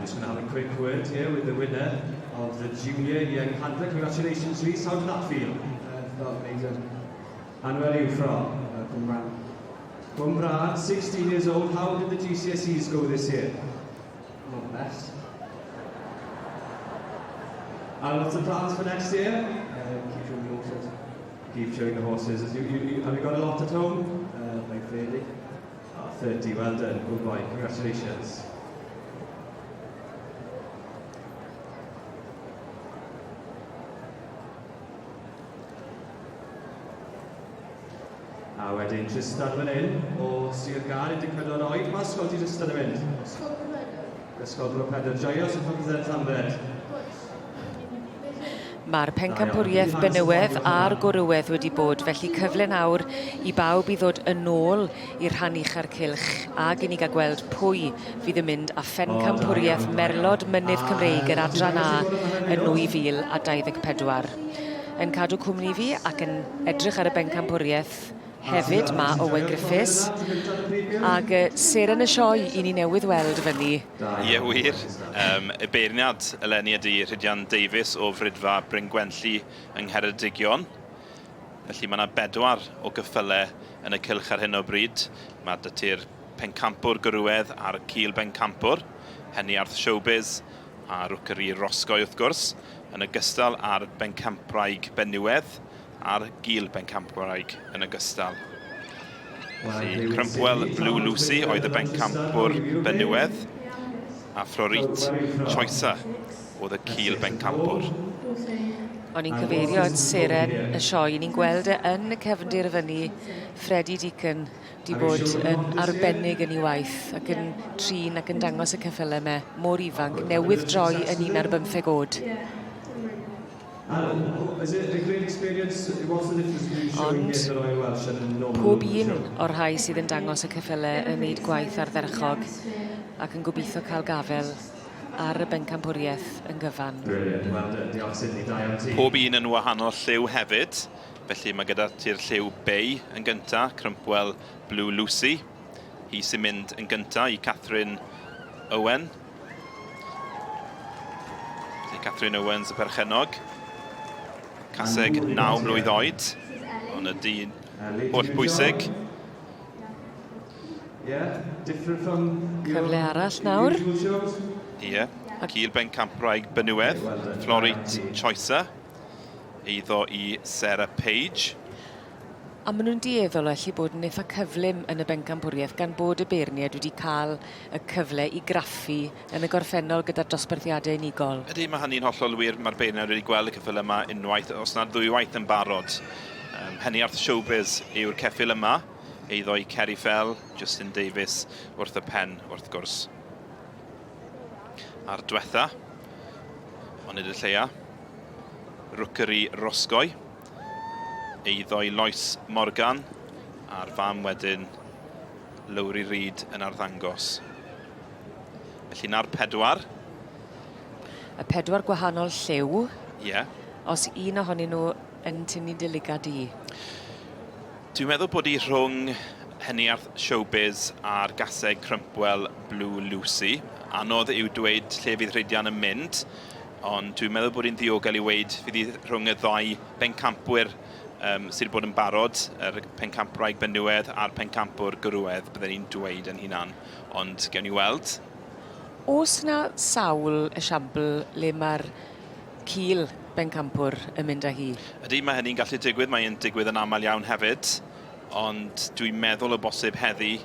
just going to have a quick word here with the winner of the Junior Young Handler. Congratulations, Rhys. How did that feel? Uh, felt amazing. And where are you from? Uh, Cwmbran. Cwmbran, 16 years old. How did the GCSEs go this year? Not the best. And what's the plans for next year? Uh, keep showing the horses. Keep showing the horses. You, you, you, have you got a lot at home? Uh, like 30. Oh, 30, well done. Good boy. Congratulations. A wedyn Tristan fan hyn o Sir Gâr, 14 oed. Pa ysgol ti Tristan yn mynd? Ysgol Bro Pedr. Ysgol Bro Pedr. Joio sut mae pethau'n Llambed? Good. Mae'r pencampwriaeth benywedd a'r gwrywedd wedi bod, felly cyfle nawr i bawb i ddod yn ôl i'r rhan ucha'r cylch ag i ni gael gweld pwy fydd yn mynd â phencampwriaeth Merlod Mynydd Cymreig yr Adran A yn 2024. Yn cadw cwmni fi ac yn edrych ar y bencampwriaeth Hefyd mae Owen Griffiths ag seren y sioe i ni newydd weld fyny. Ie wir. Um, y beirniad eleni ydy Rhydian Davies o Fridfa Bryn Gwenlli yng Ngheredigion. Felly mae yna bedwar o gyffyle yn y cylch ar hyn o bryd. Mae dy ti'r pencampwr gwrywedd a'r cil bencampwr, Heniarth Showbiz a Rwceri Rosgoi wrth gwrs, yn ogystal â'r bencampwraig benywedd, a'r gul bencampwraig yn ogystal. Felly, Crumpwell Blue Lucy oedd y bencampwr benywedd, a Florit Choicer oedd y cul bencampwr. O'n i'n cyfeirio at seren y sioe, ni'n gweld e yn y cefndir fyny, Freddie Deacon di bod yn arbennig yn ei waith ac yn trin ac yn dangos y ceffylau 'ma mor ifanc, newydd droi yn un ar bymtheg oed. Ond pob un o'r rhai sydd yn dangos y ceffylau yn wneud gwaith ardderchog ac yn gobeithio cael gafael ar y bencampwriaeth yn gyfan. Pob un yn wahanol lliw hefyd, felly mae gyda ti'r lliw bei yn gynta, Crumpwell Blue Lucy. Hi sy'n mynd yn gynta i Catherine Owen. Felly Catherine Owens y perchennog. Caseg 9 mlwydd oed, ond y dyn holl bwysig. Cyfle arall nawr. Ie, yeah. Cil Bencampwraig Benywedd, Florit Choicer, eiddo i Sarah Page. A maen nhw'n dueddol o allu bod yn eitha cyflym yn y bencampwriaeth gan bod y beirniaid wedi cael y cyfle i graffu yn y gorffennol gyda'r dosbarthiadau unigol. Ydy, mae hynny'n hollol wir. Mae'r beirniaid wedi gweld y ceffyl yma unwaith, os nad ddwywaith yn barod. Um, Heniarth Showbiz yw'r ceffyl yma, eiddo i Kerry Fell, Justin Davies wrth y pen, wrth gwrs. A'r diwetha, ond nid y lleia, Rookery Roscoe. Eiddo i Lois Morgan a'r fam wedyn Lowri Reid yn arddangos. Felly na'r pedwar. Y pedwar gwahanol lliw. Ie. Yeah. Os un ohonyn nhw yn tynnu dy lygad di. Dwi'n meddwl bod hi rhwng Heniarth Showbiz a'r gaseg Crumpwell Blue Lucy. Anodd yw dweud lle fydd Rhydian yn mynd. Ond dwi'n meddwl bod hi'n ddiogel i weud fydd hi rhwng y ddau bencampwyr um, sydd wedi bod yn barod, yr pencampwraig benywedd a'r pencampwr gwrywedd, bydden ni'n dweud yn hunan. Ond gewn ni weld. Oes 'na sawl esiampl le mae'r cil bencampwr yn mynd â hi? Ydy, mae hynny'n gallu digwydd, mae'n digwydd yn aml iawn hefyd. Ond dwi'n meddwl o bosib heddi,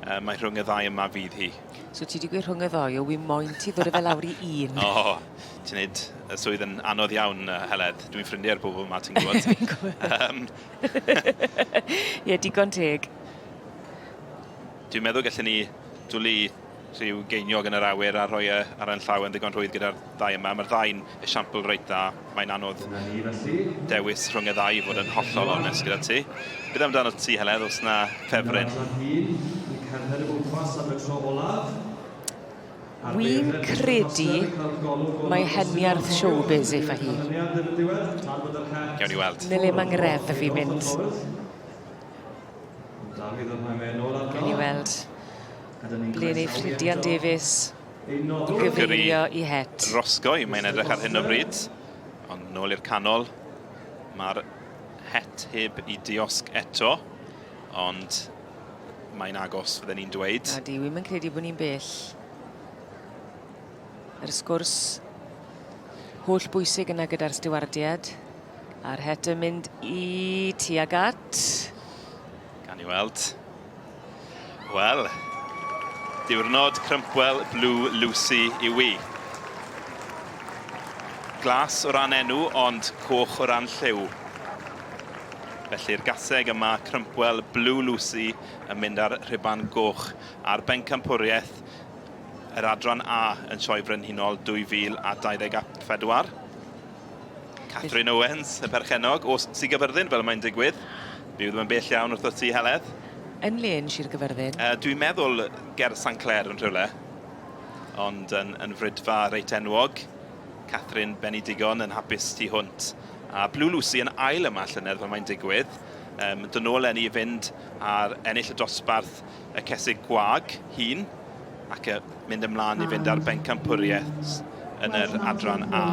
uh, mae rhwng y ddau yma fydd hi. So ti 'di gweud rhwng y ddou, o wi moyn ti ddod â fe lawr i un. O, ti'n neud y swydd yn anodd iawn, Heledd. Dwi'n ffrindiau â'r bobl yma, ti'n gwybod. Fi'n gwybod. Um. Ie, digon teg. Dwi'n meddwl gallen ni dwlu rhyw geiniog yn yr awyr a rhoi e ar ein llaw yn ddigon rhwydd gyda'r ddau yma. Mae'r ddau'n esiampl reit dda. Mae'n anodd dewis rhwng y ddau i fod yn hollol onest gyda ti. Beth amdano ti, Heledd, os na ffefryn? Wi'n credu mai heniarth showbiz eiff â hi. Gawn ni weld. 'Na le ma' ngreddf i'n mynd. Gawn ni weld ble neiff Rhydian Davies. I gyfeirio i het. Rosgoi, mae'n edrych ar hyn o bryd. Ond nôl i'r canol, mae'r het heb i diosg eto, ond mae'n agos, fydden ni'n dweud. Na di, wi'm yn credu bod ni'n bell. Yr sgwrs holl bwysig yna gyda'r stiwardiad. A'r het yn mynd i tuag at... Gan i weld. Wel, diwrnod Crumpwell Blue Lucy yw i. Glas o ran enw, ond coch o ran lliw. Felly'r gaseg yma, Crumpwell Blue Lucy, yn mynd ar rhuban goch ar bencampwriaeth yr adran A yn Sioe Frenhinol 2024. Catherine Owens, y perchennog o Sir Gyfyrddin, fel mae'n digwydd. Byw ddim yn bell iawn wrth ti, Heledd. Yn le yn Sir Gyfyrddin? Dwi'n meddwl ger St Clair yn rhywle, ond yn fridfa reit enwog. Catherine Benidigon yn hapus tu hwnt. A Blue Lucy yn ail yma llynedd fel mae'n digwydd. Dyn nôl eleni i fynd ar ennill y dosbarth y cesig gwag hun ac mynd ymlaen i fynd ar bencampwriaeth yn yr adran A.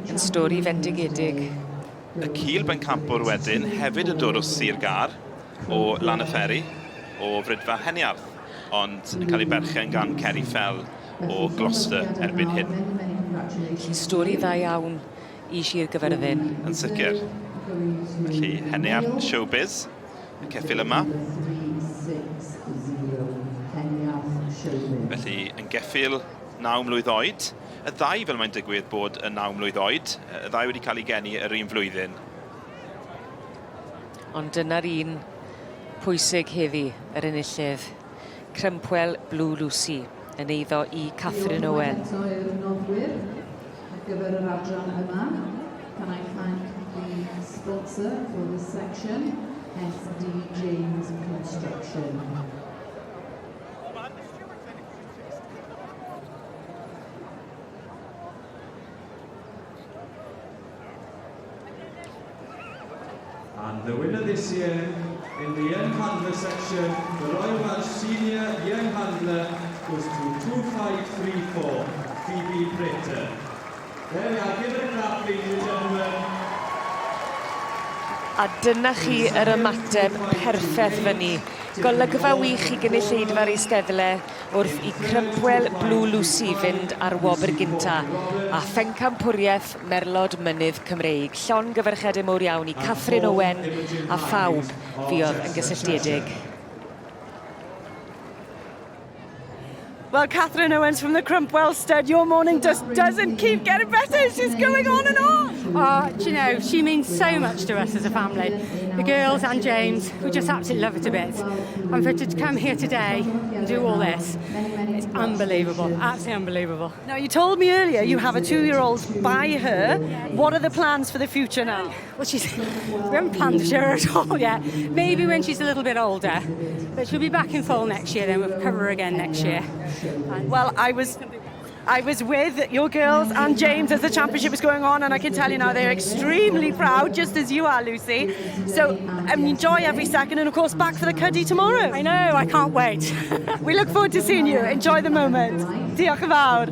Yn stori fendigedig. Y cil bencampwr wedyn hefyd yn dod o Sir Gâr, o Lanyfferi, o Fridfa Heniarth, ond yn cael ei berchen gan Kerry Fell o Gloucester erbyn hyn. Felly stori dda iawn i Sir Gyfyrddin. Yn sicr. Felly Heniarth Showbiz, y ceffyl yma. Felly yn geffyl 9 mlwydd oed. Y ddau fel mae'n digwydd bod yn 9 mlwydd oed. Y ddau wedi cael ei geni yr un flwyddyn. Ond dyna'r un pwysig heddi, yr enillydd. Crumpwell Blue Lucy yn eiddo i Catherine Owen. Eto i'r noddwyr ar gyfer yr adran yma. Can I thank the sponsor for this section, SD James Construction. And the winner this year in the Young Handler section, the Royal Welsh Senior Young Handler goes to 2534, Phoebe Prater. There we are, give it a clap, ladies and gentlemen. A dyna chi yr ymateb perffaith fyny. Golygfa wych i gynulleidfa'r eisteddle wrth i Crumpwell Blue Lucy fynd ar wobr gynta a phencampwriaeth Merlod Mynydd Cymreig. Llongyfarchiadau mowr iawn i Catherine Owen a phawb fuodd yn gysylltiedig. Well, Catherine Owens from the Crumpwell Stud, your morning just doesn't keep getting better. It's just going on and on. Oh, do you know, she means so much to us as a family. The girls and James, we just absolutely love it to bits. And for her to come here today and do all this, it's unbelievable, absolutely unbelievable. Now, you told me earlier you have a 2-year-old by her. What are the plans for the future now? Well, we haven't planned for her at all yet. Maybe when she's a little bit older. But she'll be back in foal next year, then we'll cover her again next year. And well, I was with your girls and James as the championship was going on, and I can tell you now they're extremely proud, just as you are, Lucy. So enjoy every second, and of course back for the cuddy tomorrow. I know, I can't wait. We look forward to seeing you. Enjoy the moment. Diolch yn fawr.